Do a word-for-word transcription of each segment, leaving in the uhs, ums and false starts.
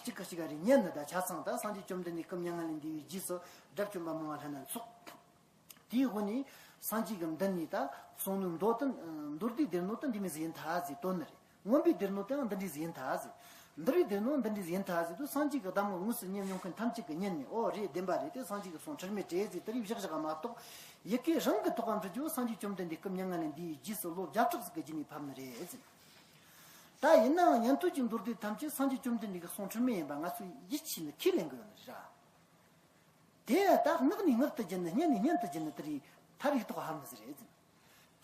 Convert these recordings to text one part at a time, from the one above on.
གཅིག་གིས་གཅིག་ག་རེ་ཉན་ནི། ད་ཆ་ཚང་ད་སངས་རྒྱས་བཅོམ་ལྡན་འདས་སྐུ་མྱ་ངན་ལས་འདས་པའི་རྗེས་སུ་དགྲ་བཅོམ་པ་མང་བ་ལྷན་ན་འཚོགས། དེའི་དབུ་ནས་སངས་རྒྱས་ཀྱི་མདུན་ནས་ད་གསུང་ནི་མདོ་དོན་མདོ་སྡེའི་སྡེ་སྣོད་དུ་འདི་མོ་ཟིག་ཡིན་ཐལ་ཟེར་བཏོན་ནི་རེད། མངོན་པའི་སྡེ་སྣོད་དུའང་འདི་འདྲ་ཟིག་ཡིན་ཐལ་ཟེར། འདུལ་བའི་སྡེ་སྣོད་འདི་འདྲ་ཟིག་ཡིན་ཐལ་ཟེར་དུས། སངས་རྒྱས་ཀྱི་གདམས་ངག་དངོས་སུ་ཉན་མྱོང་མཁན་ཐམས་ཅད་ཀྱིས་ཉན་ནས། ཨོ་རེད། བདེན་པ་རེད། དེ་སངས་རྒྱས་ཀྱི་གསུང་ཁྲེལ་མེད་རེད་ཟེར་དེ་རིགས་བཞག་བཞག་མ་གཏོགས། ཡི་གེ་རང་གི་ཐོག་ག་འབྲི་རྒྱུ་བོ་སངས་རྒྱས་བཅོམ་ལྡན་འདས་སྐུ་མྱ་ངན་ལས་འདས་པའི་རྗེས་སུ་ལོ་བརྒྱ་ཕྲག་ཟིག་གི་རྗེས་ནས་ཕབ་ནི་རེད་ཟེར། ད་ཡིན་ནའང་ཉན་ཐོས་ཀྱི་མདོ་སྡེ་ཐམས་ཅད་སངས་རྒྱས་བཅོམ་ལྡན་འདས་ཀྱི་གསུང་ཁྲེལ་མེད་ཡིན་པ་ང་ཚོས་ཡིད་ཆེས་ནས་ཁས་ལེན་གི་ཡོད་ནི་རེད། དེ་ད་ངག་ནས་ངག་ཏུ་བརྒྱུད་ནི། སྙན་ནས་སྙན་དུ་བརྒྱུད་ནི། དེ་རིགས་མཐར་ཡིག་ཐོག་ཕབ་ནི་ཟིག་རེད་ཟེར།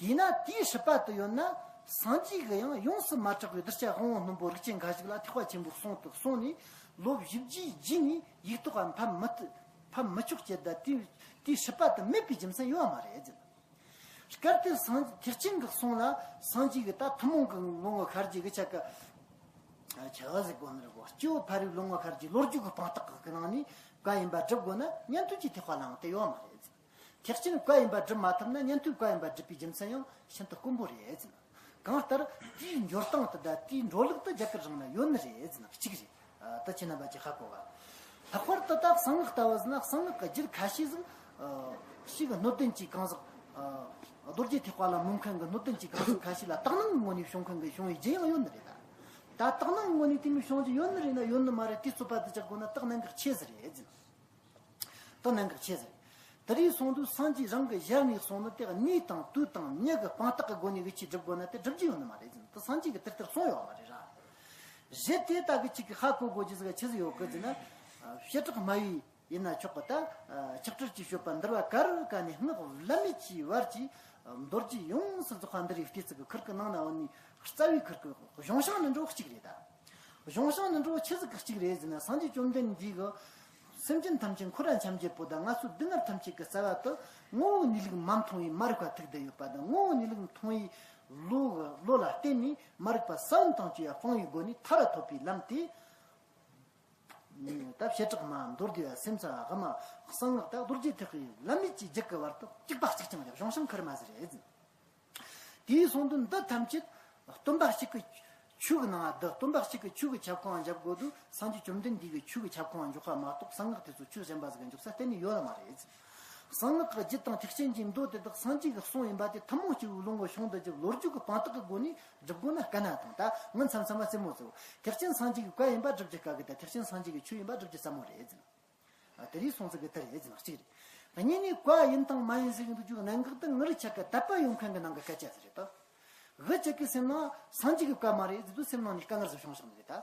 དེས་ན་དེའི་སྲིད་པ་དུ་ཡོད་ན། སངས་རྒྱས་ཀྱིས་ཡང་ཡོངས་སུ་མ་གྲགས་པའི་གདུལ་བྱ་དབང་པོ་རྣོན་པོ་རིགས་ཅན་འགའ་ཞིག་ལ་ཐེག་པ་ཆེན་པོའི་གསུང་དུ་གསུངས་ནས། ལོ་བཞི་བརྒྱའི་རྗེས་ནས་ཡིག་ཐོག་ཕབ་མི་ཐུབ། ཕབ་མི་ཆོག་ཅེས། ད་དེའི་དེའི་སྲིད་པ་དུ་མེད་པའི་རྒྱུ་མཚན་ཡོད་མ་རེད་ཟེར། སྐབས་དེར་སངས་ཐེག་ཆེན་གྱི་གསུང་ལ་སངས་རྒྱས་ཀྱིས་ད་ཐུན་མོང་གི་ལོ་ངོ་ཤར་རྗེས་གི་ཆ་གི་ཆ་ག་ཟིག་གོ་ནི་རེད་གོ། སྤྱི་བོ་ཕ་རོལ་ལོ་ངོ་ཤར་རྗེས་ལོ་རྒྱུས་ཀྱི་དཔང་རྟགས་ཀྱི་ནང་ནས་བཀའ་ཡིན་པ་སྒྲུབ་དགོས་ན་ཉན་ཐོས་ཀྱི་ཐེག་པ་ལའང་དེ་ཡོད་མ་རེད་ཟེར། ཐེག་ཆེན་བཀའ་ཡིན་པ་སྒྲུབ་མ་ཐུབ་ན་ཉན་ཐོས་བཀའ་ཡིན་པ་སྒྲུབ་པའི་རྒྱུ་མཚན་ཡང་ཤིན་ཏུ་དཀོན་པོ་རེད་ཟེར། གང་ལྟར་དེའི་འགྱུར་སྟངས་དེ་དང་དེའི་འགྲོ་ལུགས་དེ་རྒྱ་གར་རང་ན་ཡོད་ནི་རེད་ཟེར་ན་གཅིག་རེད། ད་ཁྱེད་རྣམ་པ་ཅིག་ཧ་གོ་ག། ལྷག་པར་དུ་ད་གསང་སྔགས་ལྟ་བུ་ཟེར་ན། གསང་སྔགས་ཀྱི་རྒྱུད་ཁ་ཤས་ཟིག་ཞིག་གི་སྣོད་ལྡན་གྱི་གང་ཟག་རྡོ་རྗེ་ཐེག་པ་ལ་སྨོན་མཁན་གྱི་སྣོད་ལྡན་གྱི་གང་ཟག་ཁ་ཤས་ལ་དག་སྣང་གི་ངོ་ནས་བྱུང་མཁན་གྱི་བྱུང་བའི་རྒྱུ་ཡང་ཡོད་ནི་རེད་ད། ད་དག་སྣང་གི་ངོ་ནས་དེ་མོ་བྱུང་རྒྱུ་ཡོད་ནི་རེད་ན་ཡོད་ནི་མ་རེད། དེ་རྩོད་པ་དེ་རྒྱག་དགོས་ན་ད་གནད་འགག་ཆེ་ཟིག་རེད་ཟེར། ད་གནད་འགག་ཆེ་ཟེར། དེ་རིགས་སོང་དུས་སངས་རྒྱས་རང་གི་ཞལ་ནས་གསུངས་ནི་དེ་གནས་དང་དུས་དང་མྱི་གི་དཔང་རྟགས་ཀྱི་སྒོ་ནས་གི་ཆེད་སྒྲུབ་དགོས་ན་དེ་སྒྲུབ་རྒྱུ་ཡོད་ནི་མ་རེད་ཟེར། ད་སངས་རྒྱས་ཀྱིས་དེ་ལྟར་གསུངས་ཡོད་མ་རེད་ར། གཞི་དེ་ལྟ་གི་ཅིག་གི་ཧ་གོ་དགོས་རྒྱུ་ཟིག་ཆི་ཟིག་ཡོད་གི་ཟེར་ན། བྱེ་བྲག་སྨྲ་བའི་ཡིན་ན་ཆོག་གི། ད་ཆགས་བྲལ་གྱི་སྤྱོད་པ་འདུལ་བ་ག་རུ་ག་ནས་སྔགས་བླ་མེད་ཀྱི་བར་གྱི་མདོ་རྒྱུད་ཡོངས་སུ་རྫོགས་པ་འདི་རིགས་ལྟས་ཚིག་གི་ཁུར་གི་ནང་ན་འོ་ནི་རྩ་བའི་ཁུར་གི་གཞུང་བྱང་ནི་འགྲོ་གཅིག་རེད་ད། གཞུང་བྱང་ནི་འགྲོ་ཆི་ཟིག་གི་གཅིག་རེད་ཟེར་ན། སངས་རྒྱས་བཅོམ་ལྡན་འདས་ཀྱིས་སེམས་ཅན་ཐམས་ཅད་འཁོར་བ་འཁྱམས་བྱེད་པོ་དང་ངན་སོང་སྡུག་བསྔལ་ཐམས་ཅད་ཀྱི་རྩ་བ་དུ་ངོ་བོའི་གནས་ལུགས་མ་མཐོང་བའི་མ་རིག་པ་ཐུག་བསྡད་ཡོད་པ་དང་། ངོ་བོའི་གནས་ལུགས་མཐོང་བའི་བློ་བློ་ལ་བརྟེན་ནས་མ་རིག་པ་ས་བོན་དང་བཅས་པ་སྤངས་པའི་སྒོ་ནས་ཐར་པ་ཐོབ་པའི་ལམ་དེ། ད་བྱེ་བྲག་སྨྲ། མདོ་སྡེ་པ། སེམས་ཙམ་པ། དབུ་མ། གསང་སྔགས། ད་རྡོ་རྗེ་ཐེག་པའི་བླ་མེད་ཀྱི་རྒྱུད་ཀྱི་བར་དུ་གཅིག་པ་གཅིག་རྐྱང་རེད། གཞུང་བྱང་ཁུར་མ་ཟིག་རེད་ཟེར། དེའི་གསུང་དོན་འདི་ཐམས་ཅད་སྟོན་པ་གཅིག་གི་ཆོས་ཀྱི་ནང་ང་བསྡུ། སྟོན་པ་གཅིག་གི་ཆོས་ཀྱི་ཁྱབ་ཁོངས་འཇོག་དགོས་དུས། སངས་རྒྱས་བཅོམ་ལྡན་འདས་ཀྱི་ཆོས་ཀྱི་ཁྱབ་ཁོངས་འཇོག་པ་མ་གཏོགས་གསང་སྔགས་དེ་ཚོ་ཆོས་གཞན་པ་ཟིག་གི་འཇོག་ས་གཏན་ནས་ཡོད་མ་རེད། གསང་སྔགས་ཀྱི་རྒྱུད་དང་ཐེག་ཆེན་གྱི་མདོ་དེ་དག་སངས་རྒྱས་ཀྱི་གསུང་ཡིན་པ་དེ་ཐུན་མོང་སྤྱི་བོའི་ལོ་ངོ་བྱུང་དུ་གྱུར་ལོ་རྒྱུས་ཀྱི་དཔང་རྟགས་ཀྱི་སྒོ་ནས་སྒྲུབ་དགོས་ན་དཀའ་ན་དང་། ད་ངི་མཚམས་མཚམས་མ་རྩེད་མོ་རྩེའོ། ཐེག་ཆེན་སངས་རྒྱས་ཀྱི་བཀའ་ཡིན་པ་སྒྲུབ་རྒྱུ་དཀའ་གི། ད་ཐེག་ཆེན་སངས་རྒྱས་ཀྱི་ཆོས་ཡིན་པ་སྒྲུབ་རྒྱུ་ཟབ་མོ་རེད་ཟེར། ཨ། དེ་རིགས་སོང་ཚུལ་གི་དེ་རེད་ཟེར་ན་གཅིག་རེད། གཉིས་ནས་བཀའ་ཡིན་དང་མ་ཡིན་ཟེར་གི་འདུག་རྒྱུ་གནད་འགག་དེ་ངི་རིགས་ཆ་ག་དད་པ་ཡོད་མཁན་གི་ནང་གི་སྐད་ཆ་ཟིག་རེད་ད། འུ་ཅག་གི་སེམས་ནང་སངས་རྒྱས་ཀྱི་བཀའ་མ་རེད་ཟེར་དུས་སེམས་ནང་ནས་དཀའ་ངལ་ཟིག་བྱུང་བཞག་ནི་རེད་ད།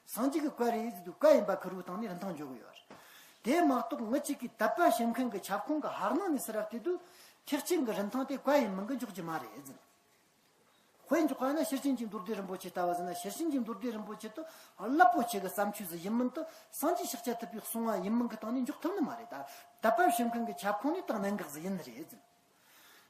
སངས་རྒྱས་ཀྱི་བཀའ་རེད་ཟེར་དུས་བཀའ་ཡིན་པ་ཁུར་བོའི་སྟེང་ནས་རིན་ཐང་འཇོག་གི་ཡོད་རེད། དེ་མ་གཏོགས་ངི་ཅག་གི་དད་པ་བྱེད་མཁན་གི་ཁྱབ་ཁོངས་གི་ཧར་ནང་ནས་ཟེར་ར་བལྟས་དུས། ཐེག་ཆེན་གི་རིན་ཐང་དེ་བཀའ་ཡིན་མིན་གི་འཇོག་རྒྱུ་མ་རེད་ཟེར། དཔེ་འཇོག་པ་ན་ཤེར་ཕྱིན་གྱི་མདོ་སྡེ་རིན་པོ་ཆེ་ལྟ་བུ་ཟེར་ན། ཤེར་ཕྱིན་གྱི་མདོ་སྡེ་རིན་པོ་ཆེ་དེ་རླབས་པོ་ཆེ་གི་བརྩམས་ཆོས་ཟིག་ཡིན་མིན་དེ་སངས་རྒྱས་ཤཱཀྱ་ཐུབ་པས་གསུངས་པ་ཡིན་མིན་གི་སྟེང་ནས་འཇོག་ཐུབ་ནི་མ་རེད་ད། དད་པ་བྱེད་མཁན་གི་ཁྱབ་ཁོངས་ནས་དེ་གནད་འགག་ཟིག་ཡིན་ནི་རེད་ཟེར།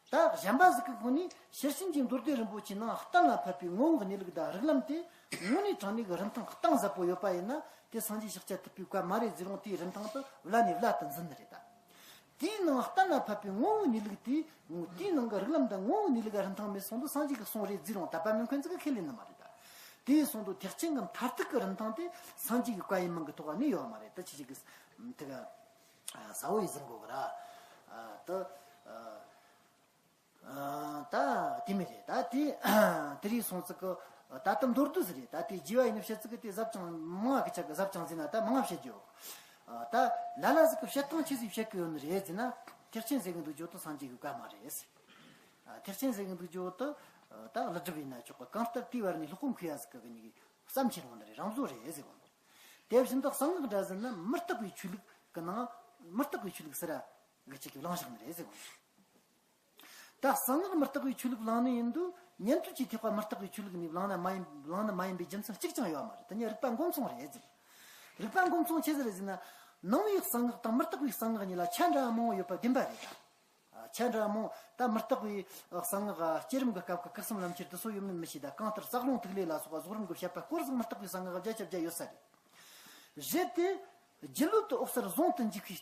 ད་གཞན་པ་ཟིག་གི་སྒོ་ནས་ཤེར་ཕྱིན་གྱི་མདོ་སྡེ་རིན་པོ་ཆེའི་ནང་གཏན་ལ་ཕབ་པའི་ངོ་བོ་གི་གནས་ལུགས་དང་རིགས་ལམ་དེ་དངོས་གནས་དྲང་གནས་ཀྱི་རིན་ཐང་གཏིང་ཟབ་པོ་ཡོད་པ་ཡིན་ན། དེ་སངས་རྒྱས་ཤཱཀྱ་ཐུབ་པའི་བཀའ་མ་རེད་ཟེར་རུང་དེའི་རིན་ཐང་དེ་བླ་ནས་བླ་དུ་འཛིན་ནི་རེད་ད། དེའི་ནང་གཏན་ལ་ཕབ་པའི་ངོ་བོའི་གནས་ལུགས་དེ། དེའི་ནང་གི་རིགས་ལམ་དང་ངོ་བོའི་གནས་ལུགས་ལ་རིན་ཐང་མེད་སོང་དུས་སངས་རྒྱས་ཀྱི་གསུང་རེད་ཟེར་རུང་དད་པ་མེད་མཁན་ཚོ་གིས་ཁས་ལེན་ནི་མ་རེད་ད། དེ་ཡིན་སོང་དུས་ཐེག་ཆེན་གྱི་མཐར་ཐུག་གི་རིན་ཐང་དེ་སངས་རྒྱས་ཀྱི་བཀའ་ཡིན་མིན་གྱི་ཐོག་ནས་ཡོད་མ་རེད་ད། ཁྱེད་ཅག་གིས་དེ་ག་གསལ་བོ་ཡེ་ཟིན་དགོས་གི་ར། ད། ཨ། ད་དེ་མོ་རེད། ད་དེ་དེ་རིགས་སོང་ཙི་གི། ད་ལྟ་མདོར་བསྡུས་ཟིག་རེད། ད་དེ་རྒྱས་པ་ཡིན་ན་བཤད་ཙི་གི་དེ་ཟབ་ཅིང་མང་བ་གི་ཆ་གི་ཟབ་ཅིང་ཟེར་ན་ད་མང་བ་བཤད་རྒྱུ་ཡོད། ད་ལ་ལ་ཟིག་གི་བཤད་སྟངས་ཆི་ཟིག་བཤད་གི་ཡོད་ནི་རེད་ཟེར་ན། ཐེག་ཆེན་ཟེར་གི་འདུག་རྒྱུ་དེ་སངས་རྒྱས་ཀྱི་བཀའ་མ་རེད་ཟེར། ཐེག་ཆེན་ཟེར་གི་འདུག་རྒྱུ་དེ་ད་ཀླུ་སྒྲུབ་ཡིན་ན་ཆོག་གི། གང་ལྟར་དེའི་བར་ནས་སློབ་དཔོན་མཁས་པ་ཟིག་གི་གི་ནི་བརྩམས་ཆོས་ལོང་ནི་རེད། རང་བཟོ་རེད་ཟེར་གོ། དེ་བཞིན་དུ་གསང་སྔགས་འདྲ་ཟེར་ན་མུ་སྟེགས་པའི་ཆོས་ལུགས་གི་ནང་། མུ་སྟེགས་པའི་ཆོས་ལུགས་ཟེར་ར་གི་ཅིག་གི་བླངས་བཞག་ནི་རེད་ཟེར་གོ། ད་གསང་སྔགས་མུ་སྟེགས་པའི་ཆོས་ལུགས་བླངས་ནི་ཡིན་དུས། ཉན་ཐོས་ཀྱི་ཐེག་པ་མུ་སྟེགས་པའི་ཆོས་ལུགས་ནས་བླངས་ན་མ་ཡིན། བླངས་ནི་མ་ཡིན་པའི་རྒྱུ་མཚན་གཅིག་ཀྱང་ཡོད་མ་རེད། དེ་ནི་རིགས་པ་མགོ་མཚུངས་རེད་ཟེར། རིགས་པ་མགོ་མཚུངས་ཆི་ཟིག་རེད་ཟེར་ན། ནང་པའི་གསང་སྔགས་དང་མུ་སྟེགས་པའི་གསང་སྔགས་གཉིས་ལ་ཆ་འདྲ་མང་བོ་ཡོད་པ་བདེན་པ་རེད་ད། ཆ་འདྲ་མང་། ད་མུ་སྟེགས་པའི་གསང་སྔགས་བསྐྱེད་རིམ་གྱི་སྐབས་ཀྱི་བསྐུལ་གསུམ་ལམ་ཁྱེར་དེ་ཚོ་ཡོད་མིན་མི་ཤེས། ད་གང་ལྟར་ཟབ་ལུང་ཐིག་ལེ་ལ་སོགས་པ་རྫོགས་རིམ་གྱི་བཤད་པ་སྐོར་ཟིག་མུ་སྟེགས་པའི་གསང་སྔགས་བརྒྱ་ཆ་བརྒྱ་ཡོད་ས་རེད། རེད་དེ། སྒྱིད་ལུག་ཏུ་འོད་གསལ་ཟུང་དུ་འཇུག་པའི།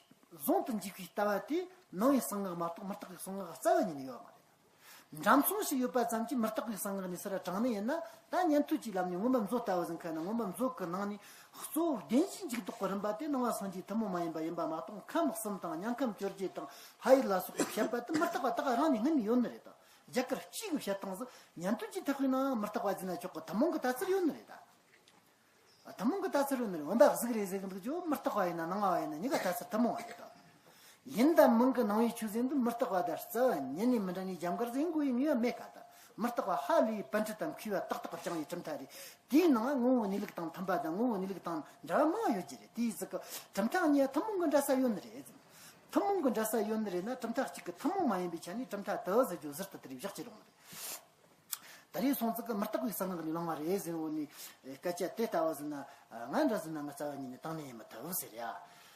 ཟུང་དུ་འཇུག་པའི་ལྟ་བ་དེ་ནང་པའི་གསང་སྔགས་མ་གཏོགས་མུ་སྟེགས་པའི་གསང་སྔགས་རྩ་བ་ཉིད་ནས་ཡོད་མ་རེད། འདྲ་མཚུངས་ཤིག་ཡོད་པ་ཙམ་གྱིས་མི་རྟག་པའི་གསང་སྔགས་ནས་ཕྱིར་ར་དྲངས་ནི་ཡིན་ན། ད་ཉན་ཐོས་ཀྱི་ལམ་ནས་མངོན་པ་མཛོད་ལྟ་བུ་ཟིག་ཁ་ན། མངོན་པ་མཛོད་ཀྱི་ནང་ནས་གཙོ་བོ་བདེན་བཞིའི་འཇུག་ལྡོག་གི་རིམ་པ་དེ་སྣང་བ་སངས་རྒྱས་ཐུན་མོང་མ་ཡིན་པ་ཡིན་པ་མ་གཏོགས། ཁམས་གསུམ་དང་ཉམས་ཁམས་བཅོ་བརྒྱད་དང་ལྷ་ཡུལ་ལ་སོགས་པའི་བཤད་པ་དེ་མི་རྟག་པ་ད་ག་རང་ནས་སྔོན་ནས་ཡོད་ནི་རེད་ད། རྒྱ་གར་སྤྱིའི་བཤད་སྟངས་སུ་ཉན་ཐོས་ཀྱིས་ཐེག་པའི་ནང་ཡང་མི་རྟག་པ་ཟེར་ན་ཆོག་གི་ཐུན་མོང་གི་ལྟ་ཚུལ་ཡོད་ནི་རེད་ད། ཐུན་མོང་གི་ལྟ་ཚུལ་ཡོད་ནི་རེད། འོན་ཏེ་གཟུགས་རེད་ཟེར་གི་འདུག་ཅོ། མི་རྟག་པ་ཡིན་ན་སྣང་བ་ཡིན་ན་གཉིས་ཀ་ལྟ་ཚུལ་ཐུན་མོང་བ་རེད་ད། ཡིན་དང་མིན་གྱི་སྣང་བའི་ཆོས་ཟེར་འདི་མི་རྟག་པ་དང་རྩ་བ་ཉིད་ནས་མི་འདྲ་ནི་རྒྱབ་འགལ་ཟེར་དགོས་པའི་ངེས་པ་མེད་ཀ་ད། མི་རྟག་པ་ཧ་ལས་པའི་པཎ་གྲུབ་དང་མཁས་པ་ཏག་ཏག་གིས་བསྐྱངས་པའི་གྲུབ་མཐའ་རེད། དེའི་ནང་ངོ་བོ་གནས་ལུགས་དང་མཐུན་པ་དང་ངོ་བོ་གནས་ལུགས་དང་འདྲ་བ་མང་ཡོད་ཀྱི་རེད། དེའི་གཟུགས་ཀྱི་གྲུབ་མཐའ་གཉིས་ཐུན་མོང་གི་འདྲ་ས་ཡོད་ནི་རེད་ཟེར། ཐུན་མོང་གི་འདྲ་ས་ཡོད་ནི་རེད་ན། གྲུབ་མཐའ་གཅིག་གི་ཐུན་མོང་མ་ཡིན་པའི་ཆ་ནས་གྲུབ་མཐའ་དུ་ཟེར་རྒྱུ་ཟུར་དུ་དེ་རིགས་བཞག་ཅི་རུང་ནི་རེད། ད་རེས་སོང་ཙིག་གི་མི་རྟག་པའི་གསང་སྔགས་ནས་བླངས་པ་རེད་ཟེར་བོ་ནི་སྐད་ཆ་དེ་ལྟ་བུ་ཟེར་ན། ང་འདྲ་ཟེར་ན་ང་རྩ་བ་ཉིད་ནས་བཏང་ནི་ཡིན་མི་ཐུབ་ཟེར་ཡ།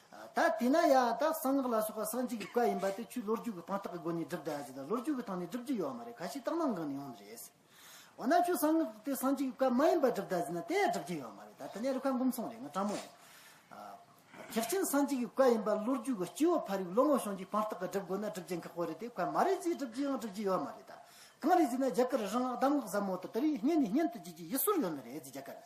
ད་དེས་ན་ཡ་ད་གསང་སྔགས་ལ་སོགས་པ་སངས་རྒྱས་ཀྱི་བཀའ་ཡིན་པ་དེ་ཁྱོས་ལོ་རྒྱུས་ཀྱི་དཔང་རྟགས་ཀྱི་སྒོ་ནས་སྒྲུབ་ད་ཟེར་ད། ལོ་རྒྱུས་ཀྱི་སྟེང་ནས་སྒྲུབ་རྒྱུ་ཡོད་མ་རེད། ཁ་ཤས་དག་སྣང་འགག་ནས་ཡོང་ནི་རེད་ཟེར། འོ་ན་ཁྱོས་གསང་སྔགས་དེ་སངས་རྒྱས་ཀྱི་བཀའ་མ་ཡིན་པ་སྒྲུབ་ད་ཟེར་ན་དེ་ཡང་སྒྲུབ་རྒྱུ་ཡོད་མ་རེད། ད་དེ་ནས་རུ་ཁ་འགོམ་སོང་རེད། ང་དྲང་མོ་ཡིན། ཐེག་ཆེན་སངས་རྒྱས་ཀྱི་བཀའ་ཡིན་པ་ལོ་རྒྱུས་ཀྱི་སྐྱེས་བུ་ཕ་རོལ་པོའི་བློ་ངོར་བྱུང་རྒྱུའི་དཔང་རྟགས་ཀྱིས་སྒྲུབ་དགོས་ན་སྒྲུབ་རྒྱུ་ཁག་པོ་རེད་དེ། བཀའ་མ་རེད་ཟེར་སྒྲུབ་རྒྱུ་ཡང་སྒྲུབ་རྒྱུ་ཡོད་མ་རེད་ད། གང་རེད་ཟེར་ན་རྒྱ་གར་རང་གདམས་ངག་ཟབ་མོ་དེ་དེ་རིང་སྔོན་ནས་སྔོན་དུ་བརྗོད་རྒྱུ་ཡིད་སྲོལ་ཡོད་ནི་རེད་ཟེར། རྒྱ་གར་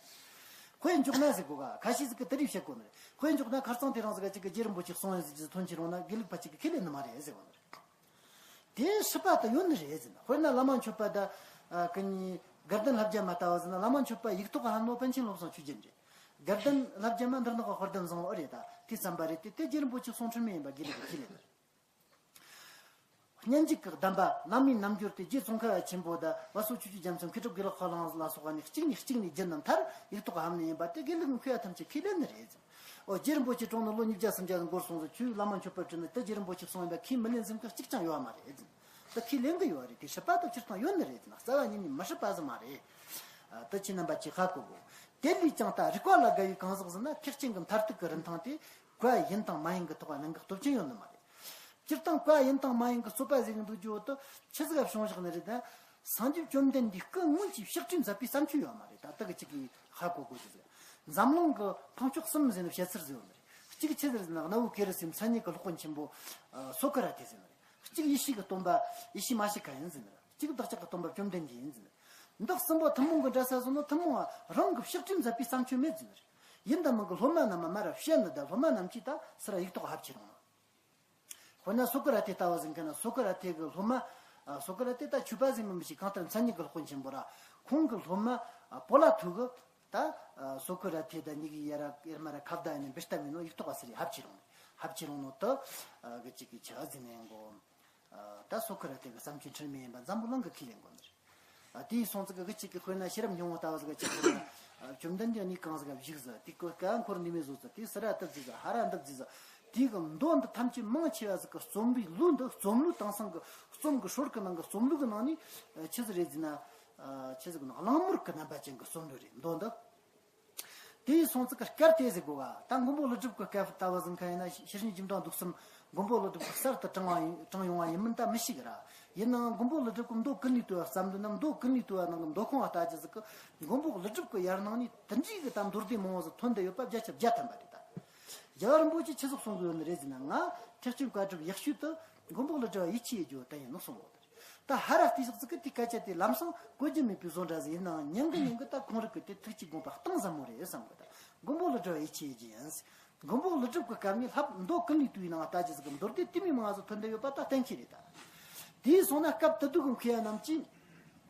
དཔེ་འཇོག་ན་ཟེར་གོ་ག་ཁ་ཤས་ཟིག་གིས་དེ་རིགས་བཤད་གོ་ནི་རེད། དཔེ་འཇོག་ན་ཁ་རྩང་དེ་རིང་ཟིག་ག་ཅིག་གིས་རྗེ་རིན་པོ་ཆེ་གསུངས་ཡིན་ཟེར་རྒྱུ་ཐོན་ཆེ་རུང་ན་དགེ་ལུགས་པ་ཅིག་གིས་ཁས་ལེན་ནི་མ་རེད་ཟེར་གོ་ནི་རེད། དེ་སྲིད་པ་དུ་ཡོད་ནི་རེད་ཟེར་ན། དཔེར་ན་བླ་མ་མཆོད་པ་ད་ཨ་ཀི་ནི་དགའ་ལྡན་ལྷ་བརྒྱ་མ་ལྟ་བུ་ཟེར་ན། བླ་མ་མཆོད་པ་ཡིག་ཐོག་ལྷམ་ནོ་པཎ་ཆེན་བློ་བཟང་ཆོས་རྒྱན་རེད། དགའ་ལྡན་ལྷ་བརྒྱ་མ་འདིར་ནག་དཔལ་ལྡན་བཟང་བོ་རེད་ད། དེ་བརྩམས་པ་རེད་དེ། དེ་རྗེ་རིན་པོ་ཆེ་གསུང་འཕྲིན་མ་ཡིན་པ་དགེ་ལུགས་ཀྱི་ཁས་ལེན་རེད། སྙན་འཇེབས་ཀྱི་གདམས་པ་བླ་མའི་རྣལ་འབྱོར་དེ་རྗེ་ཙོང་ཁ་པ་ཆེན་པོ་དང་བ་སོ་ཆོས་ཀྱི་རྒྱ་མཚོ་མཁས་གྲུབ་དགེ་ལེགས་ཕ་བླང་ལ་སོགས་པ་ནས་གཅིག་ནས་གཅིག་ནས་བརྒྱུད་ནས་མཐར་ཡིག་ཐོག་ལྷམ་ནས་ཡིན་པ་དེ་དགེ་ལུགས་མཁས་པ་ཐམས་ཅད་ཁས་ལེན་ནི་རེད་ཟེར། ཨོ་རྗེ་རིན་པོ་ཆེ་གྲོངས་ནས་ལོ་ཉིས་བརྒྱ་སུམ་བརྒྱ་འགོར་སོང་ཟེར། ཁྱོས་བླ་མ་མཆོད་པ་བྲིས་ནས་དེ་རྗེ་རིན་པོ་ཆེ་གསུངས་ཡིན་པ་ཁས་མི་ལེན་ཟེར་མཁན་གཅིག་ཀྱང་ཡོད་མ་རེད་ཟེར། དེ་ཁས་ལེན་གི་ཡོད་རེད། དེ་སྲིད་པ་དུ་སྤྱིར་བཏང་ཡོད་ནི་རེད་ཟེར་ན། རྩ་བ་ཉིད་ནས་མི་སྲིད་པ་ཟིག་མ་རེད། ཨ་དེ་ཁྱེད་རྣམ་པ་ཚོས་ཧ་གོ་དགོས། དེ་ལས་ཀྱང་ད་རིགས་པ་ལ་དགའ་བའི་གང་ཟག་ཟེར་ན། ཐེག་ཆེན་གྱི་མཐར་ཐུག་གི་རིན་ཐང་དེ་བཀའ་ཡིན་དང་མ་ཡིན་གྱི་ཐོག་ལ་གནང་གི་སྟོབས་ཆེན་ཡོད་ནི་མ་རེད། སྤྱིར་བཏང་བཀའ་ཡིན་དང་མ་ཡིན་གྱི་རྩོད་པ་ཟེར་གི་འདུག་རྒྱུ་དེ་ཆི་ཟིག་ག་བྱུང་བཞག་ནི་རེད་ད། སངས་རྒྱས་བཅོམ་ལྡན་འདས་སྐུ་སྔོན་གྱི་ཕྱག་བྲིས་མཛད་པའི་བརྩམས་ཆོས་ཡོད་མ་རེད་ད། དེ་གི་གཅིག་གིས་ཧ་གོ་དགོས་རྒྱུ་ཟིག། འཛམ་གླིང་གི་འཕགས་མཆོག་གསུམ་ཟེར་ནི་བཤད་ཚུལ་ཟིག་ཡོད་ནི་རེད། གཅིག་ཆི་ཟིག་ཟེར་ན་གནའ་བོའི་གེ་རུ་སའི་མཚན་ཉིད་ཀྱི་སློབ་དཔོན་ཆེན་པོ་ཨ་སོ་ཀ་ར་ཏེ་ཟེར་ནི་རེད། གཅིག་ཡེ་ཤེས་ཀྱི་སྟོན་པ་ཡེ་ཤེས་མ་ཤི་ཀ་ཡིན་ཟེར་ནི་རེད། གཅིག་བདག་ཅག་གི་སྟོན་པ་བཅོམ་ལྡན་འདས་ཡིན་ཟེར་ནི་རེད། འདི་གསུམ་པོ་ཐུན་མོང་གི་འདྲ་ས་ཟེར་ནོ། ཐུན་མོང་བ་རང་གི་ཕྱག་བྲིས་མཛད་པའི་བརྩམས་ཆོས་མེད་ཟེར་ནི་རེད། ཡིན་དང་མིན་གྱི་སློབ་མ་རྣམས་མ་ར་བཤད་ནི་ད། སློབ་མ་རྣམས་ཀྱིས་ད་སི་ར་ཡིག་ཐོག་ཕབ་ཅི་རུང་། དཔེར་ན་སོ་ཀ་ར་ཏེ་ལྟ་བུ་ཟེར་མཁན་ན། སོ་ཀ་ར་ཏེ་གི་སློབ་མ། ཨ་སོ་ཀ་ར་ཏེ་ད་ཆོས་པ་ཟེར་མི་མི་ཤེས། གང་ལྟར་མཚན་ཉིད་ཀྱི་སློབ་དཔོན་ཆེན་པོ་ར། ཁོང་གི་སློབ་མ་ཨ་པོ་ལ་ཐུ་གིས་ད་ཨ་སོ་ཀ་ར་ཏེ་དང་གཉིས་ཀྱིས་ཡར་ཡར་མར་ཁ་བརྡ་ཡིན་ནས་འབེལ་གཏམ་ཡིན་ནོ། ཡིག་ཐོག་ག་སི་ར་ཕབ་ཅི་རུང་། ཕབ་ཅི་རུང་ནོ་དེ་ཨ་གི་གཅིག་གིས་ཆི་ཟེར་ནས་གོ། ཨ་ད་སོ་ཀ་ར་ཏེ་གི་བརྩམས་ཆོས་འཁྲུལ་མེད་ཡིན་པ་འཛམ་བུ་གླིང་གིས་ཁས་ལེན་དགོས་ནི་རེད། ཨ་དེའི་སོང་ཙིག་གི་གི་གཅིག་གིས་དཔེར་ན་ཤེས་རབ་སྙིང་པོ་ལྟ་བུ་ཟིག་ག་ཅིག་དཔེར་ན་ཨ་བཅོམ་ལྡན་འདས་གནས་གང་ཟིག་ག་བཞུགས་ཟེར། དེ་གི་སྐལ་བ་འཁོར་འདུས་མའི་བཟོ་ཟེར། དེ་སི་ར་འདི་བརྩིས་ཟེར། ཧ་ར་འདི་བརྩིས་ཟེར། དེ་གི་མདོ་འདི་ཐམས་ཅད་མང་ཆེ་བ་ཟིག་གི་རྩོམ་པའི་ལུགས་འདི། རྩོམ་ལུགས་དེང་སང་གི་རྩོམ་གི་སྲོལ་གི་ནང་གི་རྩོམ་ལུགས་གི་ནང་ནས་ཨ་ཆི་ཟིག་རེད་ཟེར་ན། ཨ་ཆི་ཟིག་ནང་གླེང་མོལ་གི་རྣམ་པ་ཅན་གི་རྩོམ་ལུགས་རེད་མདོ་འདི། དེའི་སོང་ཙིག་གི་སྐབས་དེ་ཟེར་དགོས་པ། ད་མགོན་པོ་ཀླུ་སྒྲུབ་ཀྱི་སྐབས་ལྟ་བུ་ཟིག་ཁ་ཡིན་ན། ཤེར་ཕྱིན་སྒྱུ་འཕྲུལ་མདོ་གསུམ་མགོན་པོ་ཀླུ་སྒྲུབ་ཀྱིས་གསར་དུ་དྲངས་པ་ཡིན། དྲངས་ཡོང་བ་ཡིན་མིན་ད་མི་ཤེས་གི་ར། ཡིན་ནའང་མགོན་པོ་ཀླུ་སྒྲུབ་ཀྱིས་མདོ་ཀུན་ལས་བཏུས་པ་བརྩམས་འདུག་ན། མདོ་ཀུན་ལས་བཏུས་པ་ནང་གི་མདོ་ཁུངས་ལ་ལྟ་རྒྱུ་ཟིག་གི། མགོན་པོ་ཀླུ་སྒྲུབ་ཀྱི་ཡར་སྣང་ནས་དེ་འདྲའི་གི་ད་མདོ་སྡེ་མང་བོ་ཟིག་ཐོན་བསྡད་ཡོད་པ་བརྒྱ་ཆ་བརྒྱ་ཐམ་པ་རེད་ད། རྒྱལ་བ་རིན་པོ་ཆེས་ཆི་ཟིག་གསུང་གི་ཡོད་ནི་རེད་ཟེར་ན། ང་ཐེག་ཆེན་བཀའ་སྒྲུབ་ཡག་ཤོས་དེ་མགོན་པོ་ཀླུ་སྒྲུབ་ཡིད་ཆེས་ཡེད་རྒྱུ་དེ་ཡིན་ནོ་གསུངས་ཡོད་རེད། ད་ཧ་ར་ཏེ་ཟིག་ཟིག་གི་དེ་སྐད་ཆ་དེ་ལམ་སང་གོ་རྒྱུ་མེད་པའི་བཟོ་འདྲ་ཟིག་ཡིན་ནའང་། ཉན་གི་ཉན་གི་ད་ཁོང་རིགས་ཀྱི་དེ་ཐུགས་ཀྱི་དགོངས་པ་གཏིང་ཟབ་མོ་རེད་བསམ་གི། ད་མགོན་པོ་ཀླུ་སྒྲུབ་ཡིད་ཆེས་ཡེད་རྒྱུ་ཡིན། མགོན་པོ་ཀླུ་སྒྲུབ་ཀྱི་སྐབས་ནས་ལྷག་མདོ་ཀུན་ལས་བཏུས་པའི་ནང་ལ་ལྟ་རྒྱུ་ཟིག་གི་མདོ་སྡེ་དེ་མོ་མང་ཟིག་ཐོན་བསྡད་ཡོད་པ་ད་གཏན་འཁེལ་རེད་ད། དེའི་སོང་ན་སྐབས་དེ་དུས་ཀྱི་མཁས་པ་རྣམས་ཀྱིས་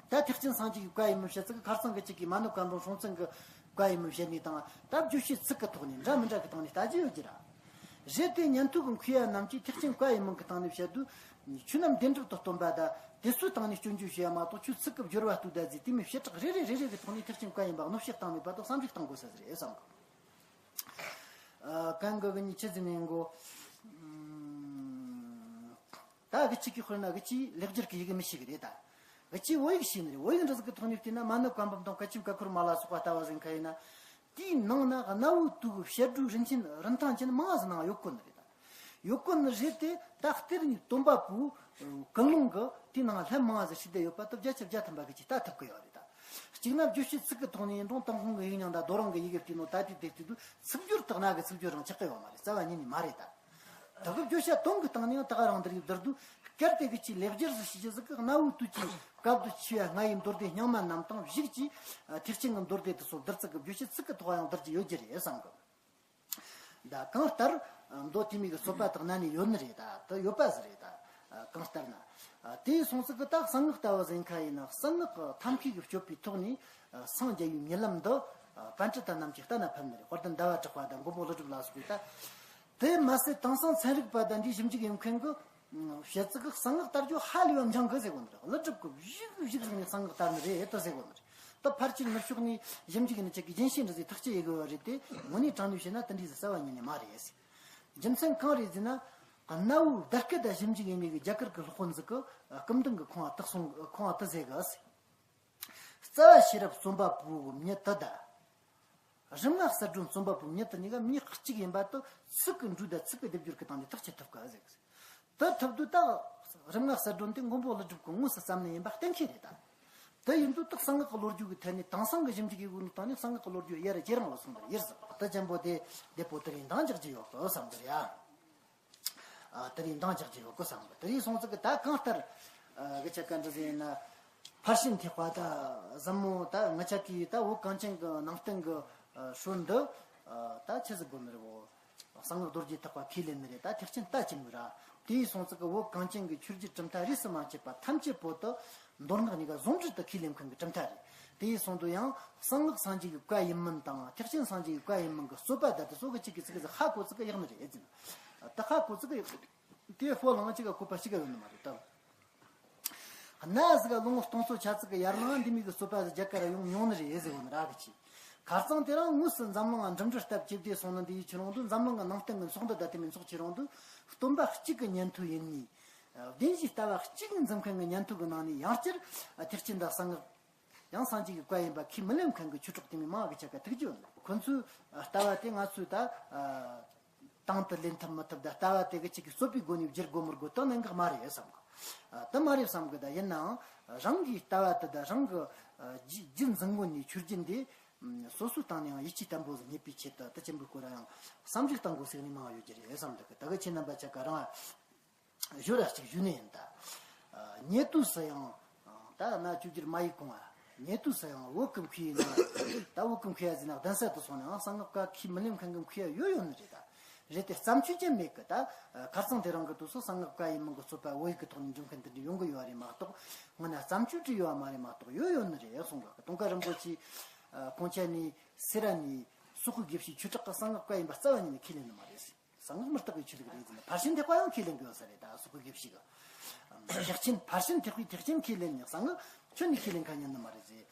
ད་ཐེག་ཆེན་སངས་རྒྱས་ཀྱི་བཀའ་ཡིན་མིན་བཤད་ཚིག་གི། ཁ་རྩང་གི་གཅིག་གིས་མ་ཎི་བཀའ་འབུམ་སྲོང་བཙན་གྱི་བཀའ་ཡིན་མིན་བཤད་ནི་དང་། ད་བརྗོད་བྱའི་ཚིག་གི་ཐོག་ནས་འདྲ་མི་འདྲ་གི་སྟེང་ནས་ལྟ་རྒྱུ་ཡོད་རྒྱུ་ར། རེད་དེ། ཉན་ཐོས་ཀྱི་མཁས་པ་རྣམས་ཀྱིས་ཐེག་ཆེན་བཀའ་ཡིན་མིན་གྱི་སྟེང་ནས་བཤད་དུས། ཆོས་རྣམས་བདེན་གྲུབ་ཏུ་སྟོན་པ་དང་དེ་ཚོའི་སྟེང་ནས་སྐྱོན་བརྗོད་བྱེད་ཡ་མ་གཏོགས། ཁྱོད་ཚིག་གི་སྦྱོར་བ་ལྟོས་ད་ཟེར། དེ་མོ་བྱེ་བྲག་རེ་རེ་རེ་རེ་གི་ཐོག་ནས་ཐེག་ཆེན་བཀའ་ཡིན་པ་གནོད་བྱེད་བཏང་མེད་པ་དང་བསམ་གཞིག་གཏང་དགོས་ས་ཟིག་རེད་བསམ་གི། ཨ་གང་གི་གི་ཉིད་ཆི་ཟིག་ནས་གོ། ད་གི་གཅིག་གིས་དཔེར་ན་གི་གཅིག་ལེགས་སྦྱར་གི་ཡི་གེ་མི་ཤེས་གི་རེད་ད། གི་གཅིག་བོད་ཡིག་ཤེས་ནི་རེད། བོད་ཡིག་འདྲ་ཟིག་གི་ཐོག་ནས་བལྟས་ན། མ་ཎི་བཀའ་འབུམ་དང་བཀའ་ཆེམས་བཀའ་འཁོར་མ་ལ་སོགས་པ་ལྟ་བུ་ཟིག་ཁ་ཡིན་ན། དེའི་ནང་ན་གནའ་བོའི་དུས་ཀྱི་བཤད་སྒྲོས་རིན་ཆེན་རིན་ཐང་ཅན་མང་ཟིག་ནང་ཡོད་གོ་ནི་རེད་ད། ཡོད་གོ་ནི་རེད་དེ། ད་གཏེར་ནས་སྟོན་པ་པོའི་ཀུན་སློང་གིས་དེའི་ནང་ལྷན་མང་ཟིག་བྲིས་བསྡད་ཡོད་པ་དེ་བརྒྱ་ཆ་བརྒྱ་ཐམ་པ་གི་གཅིག་ལྟ་ཐུབ་གི་ཡོད་རེད་ད། གཅིག་ན་བརྗོད་བྱའི་ཚིག་གི་ཐོག་ནས་ཡིན་རུང་། ཏུན་ཧོང་གི་ཡིག་རྙིང་དང་རྡོ་རིང་གི་ཡི་གེ་བལྟས་ནོ། ད་དེ་དེ་བལྟས་དུས་ཚིག་སྦྱོར་དག་ན་གི་ཚིག་སྦྱོར་རང་ཆགས་གི་ཡོད་མ་རེད། རྩ་བ་ཉིད་ནས་མ་རེད་ད། དེ་གི་བརྗོད་བྱ་དོན་གི་སྟེང་ནས་ཡང་ད་ག་རང་འདི་རིགས་བསྡུར་དུས། ཡར་དེ་གི་ཅི་ལེགས་སྦྱར་ཟིག་ཤེས་རྒྱུ་ཟིག་གི་གནའ་བོའི་དུས་ཀྱི་བཀའ་བསྡུ་ཆེ་བ་ལྔ་ཡི་མདོ་སྡེ་རྙིང་མ་རྣམས་དང་གཞུག་ཀྱི་ཐེག་ཆེན་གྱི་མདོ་སྡེ་དེ་ཚོ་བསྡུར་ཚུལ་གྱི་བརྗོད་བྱེད་ཚིག་གི་ཐོག་ཡང་བསྡུར་རྒྱུ་ཡོད་རྒྱུ་རེད་བསམ་གི། ད་གང་ལྟར་མདོ་དེ་མོ་གི་རྩོད་པ་དག་གནའ་ནས་ཡོད་ནི་རེད། ད་དེ་ཡོད་པ་ཟིག་རེད། ད་གང་ལྟར་ན་དེ་སོང་ཙི་གི་ད་གསང་སྔགས་ལྟ་བུ་ཟེར་མཁན་ཡིན་ན། གསང་སྔགས་ཀྱི་ཐབས་མཁས་ཀྱི་སྤྱོད་པའི་ཐོག་ནས་སངས་རྒྱས་པའི་ཉིད་ལམ་འདི་པཎྜི་ཏ་རྣམས་ཀྱིས་གཏན་ལ་ཕབ་ནི་རེད། དཔལ་ལྡན་ཟླ་བ་གྲགས་པ་དང་མགོན་པོ་ཀླུ་སྒྲུབ་ལ་སོགས་པས། ད་དེ་མ་ཟད་དེང་སང་ཚན་རིག་པ་དང་འདིའི་ཞིབ་འཇུག་ཡོད་མཁན་གྱི་བཤད་ཚིག་གི་གསང་སྔགས་ལྟར་རྒྱུ་ཧ་ལས་པ་འཇང་གི་ཟེར་གོ་ནི་རེད། ཀླུ་སྒྲུབ་ཀྱིས་བཞུགས་བཞུགས་ཟིག་ནས་གསང་སྔགས་ལྟར་ནི་རེད་ད་ཟེར་གོ་ནི་རེད། ད་ཕལ་ཆེར་ནུབ་ཕྱོགས་ནས་ཞིབ་འཇུག་ནི་ཅིག་གིས་རྒྱུན་ཤེས་འདྲ་ཟིག་ཐག་གཅོད་ཡེ་དགོས་པ་རེད་དེ། དངོས་གནས་དྲང་གནས་བཤད་ན་དེ་འདྲའི་ཟིག་རྩ་བ་ཉིད་ནས་མ་རེད། རྒྱུ་མཚན་གང་རེད་ཟེར་ན། གནའ་བོའི་བརྡ་སྐད་དང་ཞིབ་འཇུག་ཡེ་མི་གི་རྒྱ་གར་གྱི་སློབ་དཔོན་ཟིག་གིས་སྐུ་མདུན་གྱི་ཁོང་ང་དེ་གསུང་། ཁོང་ང་དེ་ཟེར་གི། རྩ་བ་ཤེས་རབ་རྩོམ་པ་པོའི་མྱི་དེ་དང་། རིམ་ལྔ་གསལ་སྒྲོན་རྩོམ་པ་པོའི་མྱི་དེ་གཉིས་ཀ་མྱི་གཅིག་ཡིན་པ་དེ་ཚིག་གི་འགྲོས་དང་ཚིག་གི་སྡེབ་སྦྱོར་གྱི་སྟེང་ནས་ཐག་བཅད་ཐུབ་གི་ཟེར་གི། དེ་ཐུབ་དུས་ད་རིམ་ལྔ་གསལ་སྒྲོན་དེ་མགོན་པོ་ཀླུ་སྒྲུབ་ཀྱིས་དངོས་སུ་བརྩམས་ནི་ཡིན་པ་གཏན་འཁེལ་རེད་ད། དེ་ཡིན་དུས་ད་གསང་སྔགས་ཀྱི་ལོ་རྒྱུས་ཀྱི་ཐད་ནས་དེང་སང་གི་ཞིབ་འཇུག་གི་སྒོ་ནས་བཏང་ནས་གསང་སྔགས་ཀྱི་ལོ་རྒྱུས་ཡར་རྒྱས་རང་ལ་སོང་བར་ཡིན་ཟེར། དེ་ཅན་པོ་དེ་དེ་པོ་དེ་རིང་འདང་རྒྱག་རྒྱུ་ཡོད་གི་བསམ་གི་རེད་ཨ། ཨ། དེ་རིང་འདང་རྒྱག་རྒྱུ་ཡོད་གི་བསམ་གི། དེ་རིང་སོང་ཙི་གི་ད་གང་ལྟར། ཨ། གི་ཆ་ག་འདྲ་ཟིག་ཡིན་ན། ཕར་ཕྱིན་ཐེག་པ་ད་ཟབ་མོ་ད་ང་ཆ་གི་ད་བོད་གངས་ཅན་གྱི་ནང་བསྟན་གྱི་ཨ་སྲོལ་འདི། ཨ། ད་ཆི་ཟིག་དགོས་ནི་རེད་བོ། གསང་སྔགས་རྡོ་རྗེ་ཐེག་པ་ཁས་ལེན་ནི་རེད། ད་ཐེག་ཆེན་ད་ཅི་མོ་ར། དེ་ཡིས་སོང་ཙི་གི་བོད་གངས་ཅན་གྱི་ཆོས་བརྒྱུད་གྲུབ་མཐའ་རིས་སུ་མ་ཆད་པ་ཐམས་ཅད་པོ་དེ་མདོ་སྔགས་གཉིས་ཀ་ཟུང་འབྲེལ་དུ་ཁས་ལེན་མཁན་གྱི་གྲུབ་མཐའ་རེད། དེ་ཡིས་སོང་དུས་ཡང་གསང་སྔགས་སངས་རྒྱས་ཀྱི་བཀའ་ཡིན་མིན་དང་ཐེག་ཆེན་སངས་རྒྱས་ཀྱི་བཀའ་ཡིན་མིན་གྱི་རྩོད་པ་ད་དེ་ཚོ་གི་གཅིག་གིས་ཚིག་གི་ཧ་གོ་ཙི་གི་ཡག་ནི་རེད་ཟེར། ད་ཧ་གོ་ཙི་གི་ཡག་ནི་རེད། དེ་ཧྥོ་ལང་གཅིག་ག་བཀོད་པ་གཅིག་ག་ཡོད་ནི་མ་རེད་ད། གནའ་ཟིག་ག་ལུང་སྟོང་ཚོ་ཆ་ཙི་གི་ཡར་ལངས་འདི་མོ་གི་རྩོད་པ་ཟིག་རྒྱ་གར་ཡོང་མྱོང་ནི་རེད་ཟེར་གོ་ནི་ར་གི་ཆི། ཁ་རྩང་དེ་རིང་དངོས་སུ་འཛམ་གླིང་ང་འགྲིམ་འགྲུལ་སྟབས་ཇེ་བདེ་སོང་ནི་འདི་ཡི་ཆི་རུང་དུ་འཛམ་གླིང་གི་ནང་བསྟན་གི་ཚོགས་འདུ་ད་དེ་མོ་ཚོགས་ཆི་རུང་དུ་སྟོན་པ་གཅིག་གི་ཉན་ཐོས་ཡིན་ནི། བདེན་བཞིའི་ལྟ་བ་གཅིག་འཛིན་མཁན་གི་ཉན་ཐོས་གི་ནང་ནས་ཡང་བསྐྱར་ཐེག་ཆེན་དང་གསང་སྔགས། ཡང་སངས་རྒྱས་ཀྱི་བཀའ་ཡིན་པ་ཁས་མི་ལེན་མཁན་གྱི་ཆོས་གྲོགས་དེ་མོ་མང་གི་ཆ་ག་ཐུག་རྒྱུ་ཡོད། ཁོ་ཚོའི་ལྟ་བ་དེ་ང་ཚོའི་ད་དང་དུ་ལེན་ཐུབ་མི་ཐུབ་ད་ལྟ་བ་དེ་གི་གཅིག་གི་རྩོད་པའི་སྒོ་ནས་བསྒྱུར་དགོས་མི་དགོས་དེ་གནད་འགག་མ་རེད་བསམ་གི། ད་མ་རེད་བསམ་གི། ད་ཡིན་ནའང་རང་གི་ལྟ་བ་དེ་ད་རང་གི་རྒྱུད་འཛིན་སྒོ་ནས་ཆོས་རྒྱུད་འདི་སོ་སོའི་སྟེང་ནས་ཡང་ཡིད་ཆེས་བརྟན་པོ་ཟིག་རྙེད་པའི་ཆེད་དུ་ད་ཅི་འབོད་དགོས་ར་ཡང་བསམ་གཞིག་གཏང་དགོས་ཟེར་ནས་མང་ཡོད་ཀྱི་རེད་བསམ་འདུག་གི། ད་གི་ཁྱེད་རྣམ་པ་ཆ་ག་རང་ཞོར་ར་གཅིག་ཞུས་ནས་ཡིན་ད། ཉེ་དུས་སུ་ཡང་ད་ན་ཅུ་གྱུར་མ་ཡི་གོང་བ། ཉེ་དུས་སུ་ཡང་བོད་ཀྱི་མཁས་པའི་ནང་ད་བོད་ཀྱི་མཁས་པ་ཟེར་ན་གདན་ས་དུ་སོང་ནའང་གསང་སྔགས་བཀའ་ཁས་མི་ལེན་མཁན་གྱི་མཁས་པ་ཡོད་ཡོད་ནི་རེད་ད། རེད་དེ་བརྩམས་ཆོས་ཅན་མེད་གི། ད་ཁ་རྩང་དེ་རིང་གི་དུས་སུ་གསང་སྔགས་བཀའ་ཡིན་མིན་གྱི་རྩོད་པ་བོད་ཡིག་གི་ཐོག་ནས་འགྲིམ་མཁན་དེ་འདྲ་ཡོང་གི་ཡོད་རེད་མ་གཏོགས། སྔོན་ན་བརྩམས་ཆོས་བྲིས་ཡོད་མ་རེད་མ་གཏོགས་ཡོད་ཡོད་ནི་རེད་གསུང་གི། དུང་དཀར་རིན་པོ་ཆེ་ཁོང་ཆ་ནས་སེ་ར་ནས་སོག་པོའི་དགེ་བཤེས་ཆོས་གྲགས་ཀྱིས་གསང་སྔགས་བཀའ་ཡིན་པ་རྩ་བ་ཉིད་ནས་ཁས་ལེན་ནི་མ་རེད། གསང་སྔགས་མུ་སྟེགས་ཀྱི་ཆོས་ལུགས་རེད་ཟེར་ནས་ཕར་ཕྱིན་ཐེག་པ་ཡང་ཁས་ལེན་གི་ཡོད་ས་རེད། ད་སོག་པོའི་དགེ་བཤེས་ཀྱིས། ཐེག་ཆེན་ཕར་ཕྱིན་ཐེག་པའི་ཐེག་ཆེན་ཁས་ལེན་ནས་གསང་སྔགས་ཁྱོན་ནས་ཁས་ལེན་མཁན་ཡིན་ནི་མ་རེད་ཟེར།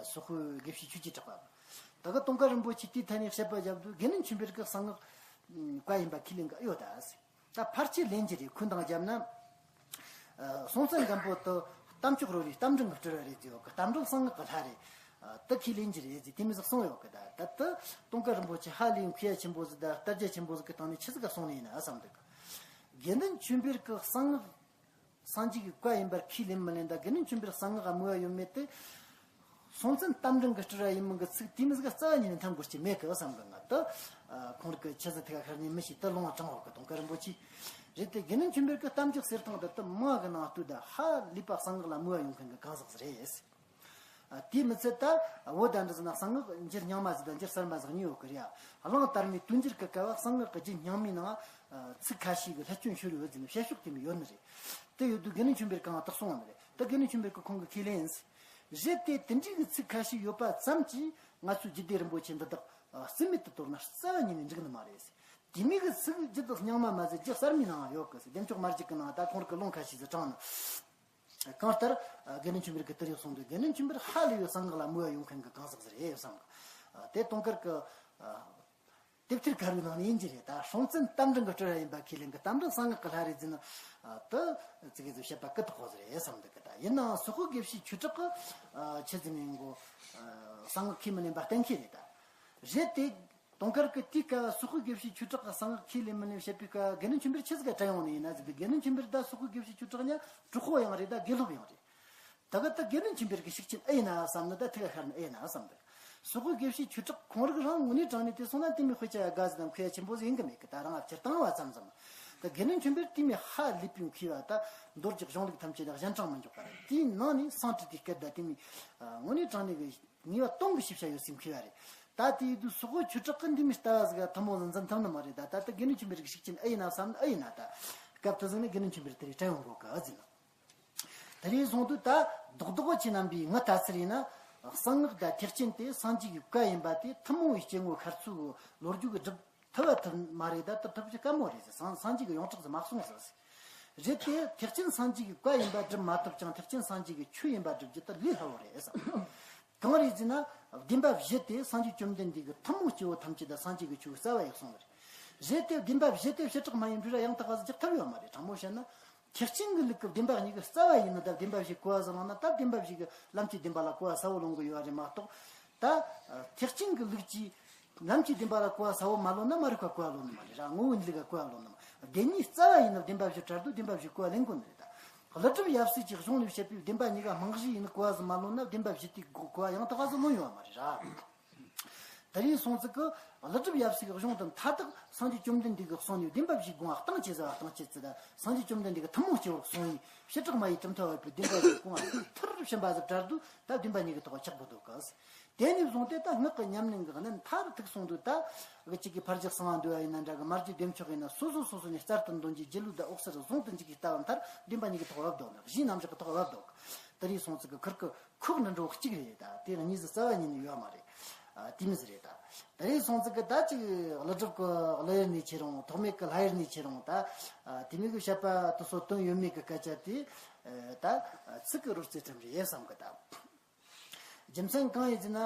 སོག་པོའི་དགེ་བཤེས་ཆོས་ཀྱི་གྲགས་པ། ད་གི་དུང་དཀར་རིན་པོ་ཆེས་དེའི་ཐད་ནས་བཤད་པ་བརྒྱབ་དུས་དགེ་འདུན་ཆོས་འཕེལ་གྱིས་གསང་སྔགས་བཀའ་ཡིན་པ་ཁས་ལེན་གི་ཡོད་ད་ཟེར། ད་ཕལ་ཆེར་ལན་གྱི་རེད། ཁོས་འདང་བརྒྱབ་ན། ཨ། སྲོང་བཙན་སྒམ་པོ་དེ་གཏམ་མཆོག་རོལ་པའི་རྟ་མགྲིན་གྱི་སྤྲུལ་བ་རེད་ཟེར་ཡོད་གི། རྟ་མགྲིན་གསང་སྔགས་ཀྱི་ལྷ་རེད། ཨ། དེ་ཁས་ལེན་གྱི་རེད་ཟེར་དེ་མོ་ཟིག་གསུངས་ཡོད་གི། ད་ད་དེ་དུང་དཀར་རིན་པོ་ཆེ་ཧ་ལས་མཁས་པ་ཆེན་པོ་ཟིག་དང་ལྟ་རྒྱ་ཆེན་པོ་ཟིག་གི་སྟེང་ནས་ཆི་ཟིག་ག་གསུངས་ནི་ཡིན་ན་བསམ་འདུག་གི། དགེ་འདུན་ཆོས་འཕེལ་གྱིས་གསང་སྔགས་སངས་རྒྱས་ཀྱི་བཀའ་ཡིན་པར་ཁས་ལེན་མི་ལེན་དང་དགེ་འདུན་ཆོས་འཕེལ་གྱིས་གསང་སྔགས་ལ་མོས་པ་ཡོད་མེད་དེ། སྲོང་བཙན་རྟ་མགྲིན་གྱི་སྤྲུལ་བ་ཡིན་མིན་གྱི་ཚིག་དེ་མོ་ཟིག་རྩ་བ་ཉིད་ནས་འཐེན་དགོས་རྒྱུ་མེད་གི་བསམ་གི། ང་དེ་ཁོང་རིགས་ཀྱི་ཆི་ཟིག་ཐུག་ག་ཁར་ནས་མི་ཤེས། དེ་ལུང་བ་དྲངས་ཡོད་གི། དུང་དཀར་རིན་པོ་ཆེས། རེད་དེ་དགེ་འདུན་ཆོས་འཕེལ་གྱི་གཏམ་རྒྱུད་གསེར་ཐང་དེ་དེ་མང་གི་ནང་བསྡུས་ད་ཧ་ལས་པ་གསང་སྔགས་ལ་མོས་པ་ཡོད་མཁན་གྱི་གང་ཟག་ཟིག་རེད། ཨ། དེ་མི་ཚད་ད་བོད་ད་འདྲ་ཟེར་ན་གསང་སྔགས་འགྱུར་རྙིང་མ་ཟིག་དང་འགྱུར་གསར་མ་ཟིག་གཉིས་ཡོད་གི་རེད། ཨ། གླེང་དར་མའི་དུས་འགྱུར་གྱི་སྐབས་གསང་སྔགས་ཀྱི་རྒྱུད་རྙིང་མའི་ནང་ཚིག་ཁ་ཤས་ཀྱི་སླད་སྐྱོན་ཤོར་ཡོད་ཟེར་ནས་བཤད་ཕྱོགས་དེ་མོ་ཡོད་ནི་རེད། དེ་ཡོད་དུས་དགེ་འདུན་ཆོས་འཕེལ་གང་དག་གསུངས་པ་ནི་རེད། ད་དགེ་འདུན་ཆོས་འཕེལ་གྱིས་ཁོང་གིས་ཁས་ལེན་ཟེར། རེད་དེ་དེ་འདྲའི་གི་ཚིག་ཁ་ཤས་ཡོད་པ་ཙམ་གྱིས་ང་ཚོའི་རྒྱུད་སྡེ་རིན་པོ་ཆེ་འདི་དག་རྩིས་མེད་དུ་དོར་ན་རྩ་བ་ཉིད་ནས་འགྲིག་ནི་མ་རེད་ཟེར། དེ་མོ་གི་ཚིག་རྒྱུད་དེ་རྙིང་མ་མ་ཟད་རྒྱུད་གསར་མའི་ནང་ཡོད་གི་ཟེར། བདེ་མཆོག་མ་རྒྱུད་ཀྱི་ནང་ད་ཁོང་རིགས་ཀྱི་ལུང་ཁ་ཤས་ཟིག་དྲངས་ནས། གང་ལྟར་དགེ་འདུན་ཆོས་འཕེལ་གྱིས་དེ་རིགས་གསུངས་དུས་དགེ་འདུན་ཆོས་འཕེལ་ཧ་ལས་པའི་གསང་སྔགས་ལ་མོས་པ་ཡོད་མཁན་གྱི་གང་ཟག་ཟིག་རེད་བསམ་གི། དེ་དུང་དཀར་གྱི་དེབ་ཐེར་ཁ་རུའི་ནང་ནས་ཡིན་གྱི་རེད། ད་སྲོང་བཙན་རྟ་མགྲིན་གྱི་སྤྲུལ་བ་ཡིན་པ་ཁས་ལེན་གི། རྟ་མགྲིན་གསང་སྔགས་ཀྱི་ལྷ་རེད་ཟེར་ན། ཨ། དེ་ཙི་གེ་ཟིག་བཤད་པ་ཀི་དོག་པོ་ཟིག་རེད་བསམ་འདུག་གི། ད་ཡིན་ནའང་སོག་པོའི་དགེ་བཤེས་ཆོས་གྲགས་ཀྱིས། ཨ། ཆི་ཟིག་ནས་གོ། ཨ། གསང་སྔགས་ཁས་མི་ལེན་པ་གཏན་འཁེལ་རེད་ད། རེད་དེ། དུང་དཀར་གྱིས་དེའི་སྐབས་སོག་པོའི་དགེ་བཤེས་ཆོས་གྲགས་ཀྱིས་གསང་སྔགས་ཁས་ལེན་མི་ལེན་བཤད་པའི་སྐབས་དགེ་འདུན་ཆོས་འཕེལ་ཆི་ཟིག་ག་དྲན་ཡོང་ནི་ཡིན་ན་ཟེར་དུས། དགེ་འདུན་ཆོས་འཕེལ་ད་སོག་པོའི་དགེ་བཤེས་ཆོས་གྲགས་ཉག་གྲོགས་པོ་ཡང་རེད། ད་དགེ་ལུགས་ཡང་རེད། ད་གི་ད་དགེ་འདུན་ཆོས་འཕེལ་གྱི་ཤུགས་རྐྱེན་ཨེ་ཡིན་ན་བསམ་ནི་ད་ཐུག་ག་ཤར་ནི་ཨེ་ཡིན་ན་བསམ་འདུག། སོག་པོའི་དགེ་བཤེས་ཆོས་གྲགས་ཁོང་རིགས་རང་ངོས་ནས་དྲང་ནས་དེ་སོང་ན་དེ་མོ་དཔེ་ཆ་ཡ་དགའ་ཟིག་དང་མཁས་པ་ཆེན་པོ་ཟིག་ཡིན་གི་མེད་གི། ད་རང་ང་སྤྱིར་བཏང་བ་ཙམ་ཙམ། ད་དགེ་འདུན་ཆོས་འཕེལ་དེ་མོ་ཧ་ལས་པའི་མཁས་པ། ད་མདོ་སྒྱུ་གཞུང་ལུགས་ཐམས་ཅད་ལ་གཞན་དྲིང་མི་འཇོག་པ་རེད། དེའི་ནང་ནས་སང་ཀྲི་ཏའི་སྐད་བརྡ་དེ་མོ་དངོས་གནས་དྲང་གནས་ཀྱི་ངེས་པ་སྟོང་གི་ཤེས་བྱ་ཡོད་སའི་མཁས་པ་རེད། ད་དེའི་དུས་སུ་ཆོས་གྲགས་ཀྱིས་འདི་མོ་ལྟ་བ་ཟིག་ཐུན་མོང་ཟིག་འཛིན་ཐུབ་ནི་མ་རེད། ད་ད་ལྟ་དགེ་འདུན་ཆོས་འཕེལ་གྱི་ཤུགས་རྐྱེན་ཨེ་ཡིན་ན་བསམ་ནི་ཨེ་ཡིན་ན། ད་སྐབས་དེ་ཟིག་ནས་དགེ་འདུན་ཆོས་འཕེལ་དེ་རིགས་དྲན་ཡོང་གོ་གི་ཨ་ཟིན། དེ་རིང་གསུངས་དུས། ད་རྡོག་རྡོག་ཆེ་རྣམ་པའི་ངའི་ལྟ་ཚུལ་ཡིན་ན། གསང་སྔགས་དང་ཐེག་ཆེན་དེ་སངས་རྒྱས་ཀྱི་བཀའ་ཡིན་པ་དེ་ཐུན་མོང་བའི་སྐྱེ་དངོས་ཤར་ཚུལ་གྱི་ལོ་རྒྱུས་ཀྱིས་སྒྲུབ་ཐུབ་བ་ཐུབ་མ་རེད། ད་ཐུབ་ཐུབ་རྒྱུ་དཀའ་མོ་རེད་ཟེར། སངས་སངས་རྒྱས་ཀྱིས་ཡོངས་གྲགས་སུ་མ་གསུངས་ཟེར། རེད་དེ། ཐེག་ཆེན་སངས་རྒྱས་ཀྱི་བཀའ་ཡིན་པ་སྒྲུབ་མ་ཐུབ་ཀྱང་ཐེག་ཆེན་སངས་རྒྱས་ཀྱི་ཆོས་ཡིན་པ་སྒྲུབ་རྒྱུ་དེ་ལས་སླ་བོ་རེད་བསམ། གང་རེད་ཟེར་ན། བདེན་པ་བཞི་དེ་སངས་རྒྱས་བཅོམ་ལྡན་འདས་ཀྱིས་ཐུན་མོང་སྐྱེ་བོ་ཐམས་ཅད་དང་སངས་རྒྱས་ཀྱི་ཆོས་ཀྱི་རྩ་བ་ཡིན་གསུངས་པ་རེད། རེད་དེ། བདེན་པ་བཞི་དེ་བྱེ་བྲག་མ་ཡིན་པའི་ར་ཡང་དག་པ་ཟིག་རྒྱག་ཐབས་ཡོད་མ་རེད། དྲང་མོ་བཤད་ན། ཐེག་ཆེན་གྱི་ལུགས་ཀྱི་བདེན་པ་གཉིས་ཀྱི་རྩ་བ་ཡིན་ནོ་དང་བདེན་པ་བཞིའི་གོ་བ་ཟིག་བླངས་ན། ད་བདེན་པ་བཞི་གི་ལམ་གྱི་བདེན་པ་ལ་གོ་བ་གསལ་བོ་ལོན་གི་ཡོད་རེད་མ་གཏོགས། ད་ཐེག་ཆེན་གྱི་ལུགས་ཀྱིས་ལམ་གྱི་བདེན་པ་ལ་གོ་བ་གསལ་བོ་མ་ལོན་ན་མ་རིག་པ་གོ་བ་ལོན་ནི་མ་རེད་ར། ངོ་བོའི་ལུགས་ལ་གོ་བ་ལོན་ནི་མ། བདེན་གཉིས་རྩ་བ་ཡིན་ན་བདེན་པ་བཞི་བྲལ་དུས་བདེན་པ་བཞིའི་གོ་བ་ལེན་དགོས་ནི་རེད། ད་ཀླུ་སྒྲུབ་ཡབ་སྲས་ཀྱི་གཞུང་ནས་བཤད་པའི་བདེན་པ་གཉིས་ཀ་རྨང་གཞི་ཡིན་ནི་གོ་བ་ཟིག་མ་ལོན་ན་བདེན་པ་བཞི་དེའི་གོ་བ་ཡང་དག་པ་ཟིག་ལོན་ཡོད་མ་རེད་ར། དེ་རིང་སོང་ཙི་གི་ཀླུ་སྒྲུབ་ཡབ་སྲས་ཀྱི་གཞུང་དུ་མཐའ་དག་སངས་རྒྱས་བཅོམ་ལྡན་འདས་ཀྱི་གསུང་ནས་བདེན་པ་བཞིའི་དགོངས་པ་གཏིང་ཇེ་ཟབ་གཏིང་ཇེ་ཟབ་དང་། སངས་རྒྱས་བཅོམ་ལྡན་འདས་ཀྱིས་ཐུན་མོང་སྐྱེ་བོར་གསུངས་པའི་བྱེ་བྲག་མ་ཡིན་གྲུབ་མཐའ་ཡོད་པའི་བདེན་པ་བཞིའི་དགོངས་པ་མཐར་ཕྱིན་པ་ཟིག་བྲལ་དུས་ད་བདེན་པ་གཉིས་ཀྱི་ཐོག་ཆག་པོ་འདུག་གི། དེ་ནས་བཟུང་སྟེ་ད་སྔགས་ཀྱི་ཉམས་ལེན་གྱི་གནད་མཐར་ཐུག་སོང་དུས། ད་གི་གཅིག་གིས་ཕར་རྒྱུ་གསང་བ་འདུས་པ་ཡིན་ན་འདྲ་གི། མར་རྒྱུ་བདེ་མཆོག་ཡིན་ན། སོ་སོ་སོ་སོ་ནས་བསྩལ་དུ་འདོན་གྱི་སྒྱིད་ལུག་དང་འོད་གསལ་ཟུང་དུ་འཇུག་གི་ལྟ་བ་མཐར་བདེན་པ་གཉིས་ཀྱི་ཐོག་བབས་འདུག་ནི། གཞིའི་རྣམ་གཞག་གི་ཐོག་བབས་འདུག། དེ་རིང་སོང་ཙི་གི་ཁུར་གི་ཁོག་ནི་འགྲོ་གཅིག་རེད། ད་དེ་གཉིས་སུ་རྩ་བ་ཉིད་ནས་ཡོད་མ་རེད། ཨ། དེ་མོ་ཟིག་རེད། ད་དེ་རིང་སོང་ཙི་གི་ད་ཅིག་ཀླུ་སྒྲུབ་ཀྱི་ཀླུ་ཡུལ་ནས་ཁྱེར་འོང་། ཐོགས་མེད་ཀྱི་ལྷ་ཡུལ་ནས་ཁྱེར་འོང་། ད་དེ་མོ་གི་བཤད་པ་དེ་ཚོ་དོན་ཡོད་མེད་ཀྱི་སྐད་ཆ་དེ། ཨ། ད་ཚིག་གི་རོལ་རྩེད་ཙམ་རེད་བསམ་གི། ད་རྒྱུ་མཚན་གང་ཡིན་ཟེར་ན།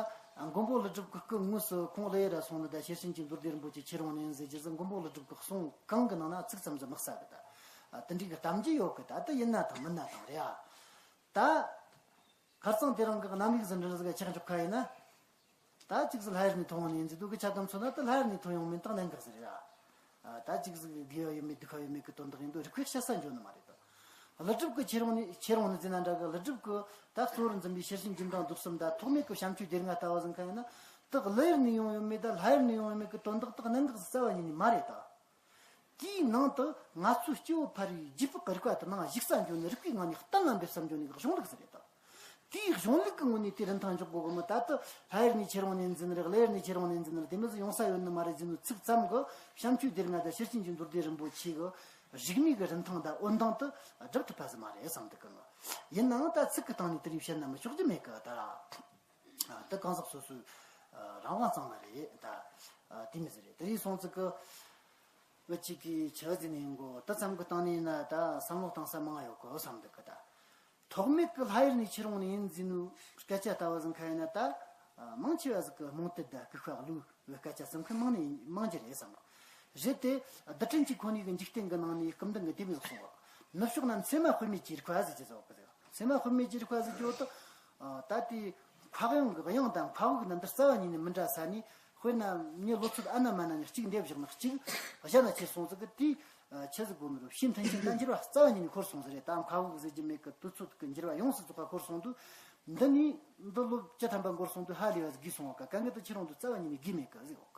མགོན་པོ་ཀླུ་སྒྲུབ་ཀྱི་སྐུ་དངོས་སུ་ཁོང་ཀླུ་ཡུལ་ལ་སོང་ནས། ད་ཤེར་ཕྱིན་གྱི་མདོ་སྡེ་རིན་པོ་ཆེ་ཁྱེར་འོང་ནི་ཡིན་ཟེར་རྒྱུ་ཟིག་མགོན་པོ་ཀླུ་སྒྲུབ་ཀྱི་གསུང་གང་གི་ནང་ན་ཚིག་ཙམ་ཟིག་དམིགས་བསལ་གི། ད་དེ་འདྲའི་གི་གཏམ་རྒྱུད་ཡོད་གི། ད་དེ་ཡིན་ན་དང་མིན་ན་དང་རེད་ཨ། ད་ཁ་རྩང་དེ་རིང་གི་རྣམ་རིག་ཟིག་འདྲ་ཟིག་ཆགས་འཇོག་ཁ་ཡིན་ན། ད་གཅིག་ཟིག་ལྷ་ཡུལ་ནས་ཐོན་ཡོང་ནི་ཡིན་ཟེར་དུས་གི་ཆ་དམ་ཚོ་ན། ད་ལྷ་ཡུལ་ནས་ཐོན་ཡོང་མིན་དང་གནད་འགག་ཟིག་རེད་ཨ། ད་གཅིག་ཟིག་དགེ་བ་ཡོད་མེད་སྡིག་པ་ཡོད་མེད་ཀྱི་དོན་དག་ཡིན་དུས་རིགས་པས་དཔྱད་ས་འཇོག་ནི་མ་རེད་དོ། ཀླུ་སྒྲུབ་ཀྱིས་ཁྱེར་འོང་ནི་ཁྱེར་འོང་ནི་ཟེར་ན་འདྲ་གི། ཀླུ་སྒྲུབ་ཀྱིས་ད་གཙོ་བོར་འཛིན་པའི་ཤེར་ཕྱིན་སྒྱུ་འཕྲུལ་མདོ་གསུམ་དང་། ཐོགས་མེད་ཀྱི་བྱམས་ཆོས་སྡེ་ལྔ་ལྟ་བུ་ཟིག་གང་ཡིན་ན། དེ་ཀླུ་ཡུལ་ནས་ཡོང་ཡོད་མེད་དང་ལྷ་ཡུལ་ནས་ཡོང་ཡོད་མེད་ཀྱི་དོན་དག་དེ་གནད་འགག་རྩ་བ་ཉིད་ནས་མ་རེད་ད། དེའི་ནང་དུ་ང་ཚོའི་སྐྱེ་བོ་ཕལ་བའི་རྗེས་དཔག་གི་རིགས་པ་དེ་ནང་གཞུག་ས་འཇོག་ནི། རིགས་པའི་ངང་ནས་གཏན་ལ་འབེབས་ས་འཇོག་ནི་གི་གཞུང་ལུགས་ཟིག་རེད་ད། དེའི་གཞུང་ལུགས་ཀྱི་ངོས་ནས་དེ་རིན་ཐང་འཇོག་དགོས་གི་མོ། ད་ལྟ་ལྷ་ཡུལ་ནས་ཁྱེར་འོང་ནི་ཡིན་ཟེར་ནི་རེད། ཀླུ་ཡུལ་ནས་ཁྱེར་འོང་ནི་ཡིན་ཟེར་ནི་རེད། དེ་མོ་ཟིག་ཡོང་ས་ཡོད་ནི་མ་རེད་ཟེར་ནི་ཚིག་ཙམ་གྱིས་བྱམས་ཆོས་སྡེ་ལྔ་དང་ཤེར་ཕྱིན་གྱི་མདོ་སྡེ་རིན་པོ་ཆེ་གི་རིག་གནས་ཀྱི་རིན་ཐང་དང་འོད་མདངས་དེ་སྒྲུབ་ཐུབ་པ་ཟིག་མ་རེད་བསམ་འདུག་གི། ཡིན་ནའང་ད་ཚིག་གི་སྟེང་ནས་དེ་རིགས་བཤད་ན་མི་ཆོག་རྒྱུ་མེད་གི། ད་ཨ། ད་གང་ཟག་སོ་སོའི་ཨ་རང་དབང་གཙང་མ་རེད་ད། ཨ། དེ་མོ་ཟིག་རེད། དེ་རིང་སོང་ཙི་གི་ང་གཅིག་གིས་ཆི་ཟིག་ནས་ཡིན་གོ། དེ་ཙམ་གྱི་སྟེང་ནས་ཡིན་ན་ད་བསམ་བློ་བཏང་ས་མང་ཡོད་གི་བསམ་འདུག་གི། ད་ཐོགས་མེད་ཀྱི་ལྷ་ཡུལ་ནས་ཁྱེར་འོང་ནི་ཡིན་ཟེར་ནོ་སྐད་ཆ་ལྟ་བུ་ཟིག་གང་ཡིན་ན། ད་ཨ་མང་ཆེ་བ་ཟིག་གིས་རྨོངས་དད་དང་ལྐུགས་པ་བློའི་སྐད་ཆ་གསུང་མཁན་མང་ནས་མང་རྒྱུ་རེད་བསམ་གི། རེད་དེ། རྡུལ་ཕྲན་གྱི་ཁོ་ནའི་གི་འཇིག་རྟེན་གྱི་ནང་ནས་སྐུ་མདུན་གྱིས་དེ་མོ་ཟིག་གསུངས་གི། ནུབ་ཕྱོགས་ན་མཚེ་མ་དཔེ་མེད་ཀྱི་རིག་པ་ཟེར་གྱི་ཟིག་ཡོད་གི་ཟེར། མཚེ་མ་དཔེ་མེད་ཀྱི་རིག་པ་ཟེར་གྱི་ཡོད་དོ། ཨ། ད་དེ་མཁའ་དབྱིངས་ཀྱི་དབྱིངས་དང་མཁའ་དབུགས་རྣམས་འདི་རྩ་བ་ཉིད་ནས་མི་འདྲ་ས་ནས། དཔེར་ན་མྱི་ལོ་ཚོད་ཨ་ན་མ་ན་ནས་གཅིག་འདེབས་བཞག་ན་གཅིག་གཞན་ན་ཁྱེར་སོང་ཟིག་གི། དེ་ཆི་ཟིག་གོ་ནི་རུ་ཕྱི་མཐུན་རྐྱེན་དང་འགྱུར་བ་རྩ་བ་ཉིད་ནས་འཁོར་སོང་ཟིག་རེད། ད་མཁའ་དབུགས་ཟེར་རྒྱུ་མེད་གི། དུས་ཚོད་ཀྱི་འགྱུར་བ་ཡོངས་སུ་རྫོགས་པ་འཁོར་སོང་དུས། འདི་ནས་འདི་ལོ་བཅུ་ཐམ་པ་འགོར་སོང་དུས་ཧ་ལས་པ་ཟིག་བརྒྱུད་སོང་བ་ག་གན་གི། དེ་ཁྱེར་འོང་དུས་རྩ་བ་ཉིད་ནས་བརྒྱུད་མེད་གི་ཟིག་ཡོད་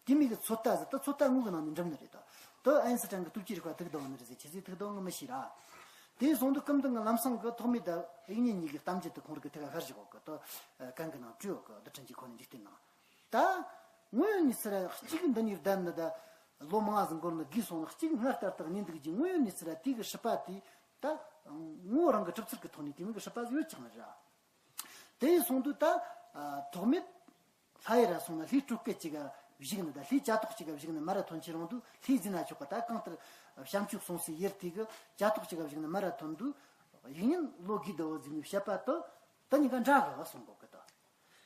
གི། དེ་མོ་གི་ཚོད་ལྟ་ཟིག་ད་ཚོད་ལྟ་དངོས་ཀྱི་ནང་ནས་འགྲུབ་ནི་རེད་ད། དེ་ཨན་སི་ཀྲན་གྱི་སྟོབས་ཀྱི་རིག་པ་ཐུག་བསྡད་ནི་རེད་ཟེར། ཆི་ཟིག་ཐུག་བསྡད་ནི་མི་ཤེས་ར། དེ་སོང་དུས་སྐུ་མདུན་གྱི་ལམ་སང་གི་ཐོགས་མེད་དང་དབྱིག་གཉེན་གཉིས་ཀྱི་གཏམ་རྒྱུད་དེ་ཁོང་རང་གི་ཐད་ཀ་ཤར་བཞག་གོ་གི། དེ་གན་གྱི་ནང་བྲིས་ཡོད་གི། རྡུལ་ཕྲན་གྱི་ཁོ་ནའི་འཇིག་རྟེན་ནང་། ད་དངོས་ཡོད་གནས་ཚུལ་ར་གཅིག་འདི་ནས་བསྡད་ནི་ད་ལོ་མང་ཟིག་འགོར་ནི་བརྒྱུད་སོང་ནི། གཅིག་སྔར་ལྟར་དུ་གནས་འདུག་རྒྱུ། དངོས་ཡོད་གནས་ཚུལ་ར་དེ་གི་སྲིད་པ་དེ་ད་ངོ་བོ་རང་གི་གྲུབ་ཚུལ་གྱི་ཐོག་ནས་དེ་མོ་གི་སྲིད་པ་ཟིག་ཡོད་ཀྱང་ནི་ར། དེ་ཡིན་སོང་དུས་ད་ཐོགས་མེད་ལྷ་ཡུལ་ར་སོང་ན་ལྷའི་སྤྲོ་སྐད་ཅིག་ག་བཞུགས་ནི་ད། ལྷའི་ཅ་ཐོག་ཅིག་ག་བཞུགས་ནི་མ་ར་ཐོན། ཁྱེར་འོང་དུས་ལྷའི་ཟེར་ན་ཆོག་གི། ད་གང་ལྟར་བྱམས་ཆོས་གསུང་སའི་ཡུལ་དེ་གི་ཅ་ཐོག་ཅིག་ག་བཞུགས་ནི་མ་ར་ཐོན་དུས། དབྱིག་གཉེན་བློ་དགའི་ཟླ་བོ་ཟེར་ནི་བཤད་པ་དེ་ད་གཉིས་ཀ་འདྲ་གི་གསུང་གོ་གི་ད།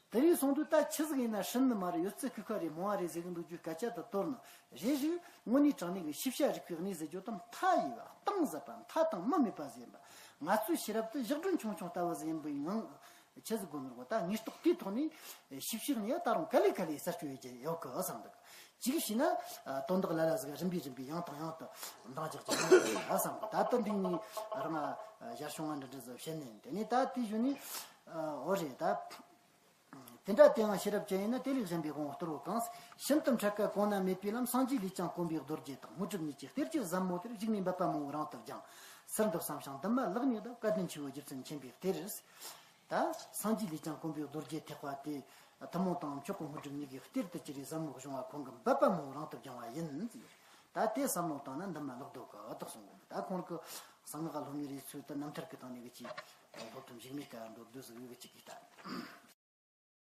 དེ་རིང་སོང་དུས་ད་ཆི་ཟིག་ཡིན་ན་སྲིད་ནི་མ་རེད། ཡོད་ཚད་ཁུ་ཁ་རེད། མང་བ་རེད་ཟེར་གི་འདུག་རྒྱུའི་སྐད་ཆ་དེ་དོར་ནི་རེ་རེ་དངོས་གནས་དྲང་གནས་ཀྱི་ཤེས་བྱ་རིག་པའི་གནས་ཟེར་རྒྱུ་དེ་མཐའ་ཡས་པ། གཏིང་ཟབ་པ། མཐའ་དང་མུ་མེད་པ་ཟིག་ཡིན་པ། ང་ཚོའི་ཤེས་རབ་དེ་ཞག་སྒྲོན་ཆུང་ཆུང་ལྟ་བུ་ཟིག་ཡིན་པའི་ངང་ཆི་ཟིག་དགོས་ནོ་གོ། ད་ངེས་རྟོགས་དེའི་ཐོག་ནས་ཤེས་བྱའི་གནས་ད་རུང་ག་ལེ་ག་ལེ་གསར་གཏོད་ཡོད་ཀྱི་ཡོད་གི་བསམ་འདུག། ཅིག་བྱས་ན་དོན་དག་ལ་ལ་ཟིག་རིམ་པས་རིམ་པས་ཡང་དང་ཡང་དུ་འདང་རྒྱག་རྒྱག་ཡོང་གི་ཡོད་བསམ་གི། ད་ལྟ་འདི་ནས་རང་ཞར་བྱུང་བ་འདྲ་འདྲ་ཟིག་བཤད་ནས། དེ་ནས་ད་དེ་གཞུག་ནས་འོ་རེད་ད། དེ་འདྲ་དེའང་ཤེས་རབ་ཅན་ཡིན་ན། དེ་ལས་གཞན་པའི་དབང་པོ་སྟོར་བ་གང་། ཤིན་ཏུ་འཕྲལ་དཀའ་གོང་ན་མེད་པའི་ལམ། སངས་རྒྱས་ལས་ཀྱང་གོམས་པའི་རྡོ་རྗེ་དང་། དངོས་གྲུབ་གཉིས་ཀྱི་གཏེར་གྱི་ཟབ་མོ་དེར། ཞུགས་ནས་འབད་པ་མང་པོ་རང་དུ་སྦྱང་། ཟུར་འདུག་བསམ་ཞིང་འདུན་མ་ལེགས་ཉིད་དང་། བཀའ་དྲིན་ཆེ་བའི་རྗེ་བཙུན་མཁྱེན་པའི་གཏེར། ད་སངས་རྒྱས་ལས་ཀྱང་གོམས་པའི་རྡོ་རྗེ་ཐེག་པ་དེ། ཐུན་མོང་དང་མཆོག་གི་དངོས་གྲུབ་གཉིས་ཀྱི་གཏེར་དུ་གྱུར་པའི་ཟབ་མོ་གཞུང་བ་ཁོང་གིས་འབད་པ་མང་པོ་རང་དུ་སྦྱང་བ་ཡིན་ཟེར། ད་དེ་བསམ་བློ་བཏང་ན་འདུན་མ་ལེགས་འདོད་ཀྱི་འོ་ཐག་སོང་གོ། ད་ཁོང་གི་གསང་སྔགས་སློབ་གཉེར་རེ་ཚུལ་དུ་རྣམ་ཐར་གྱི་སྟེང་ནས་གི་ཅིག་སློབ་ཐུན་ཞིག་མེད་ཀ་འགྲོ་བསྡུས་སུ་ཡོད་གི་ཅིག་གི་ལྟ།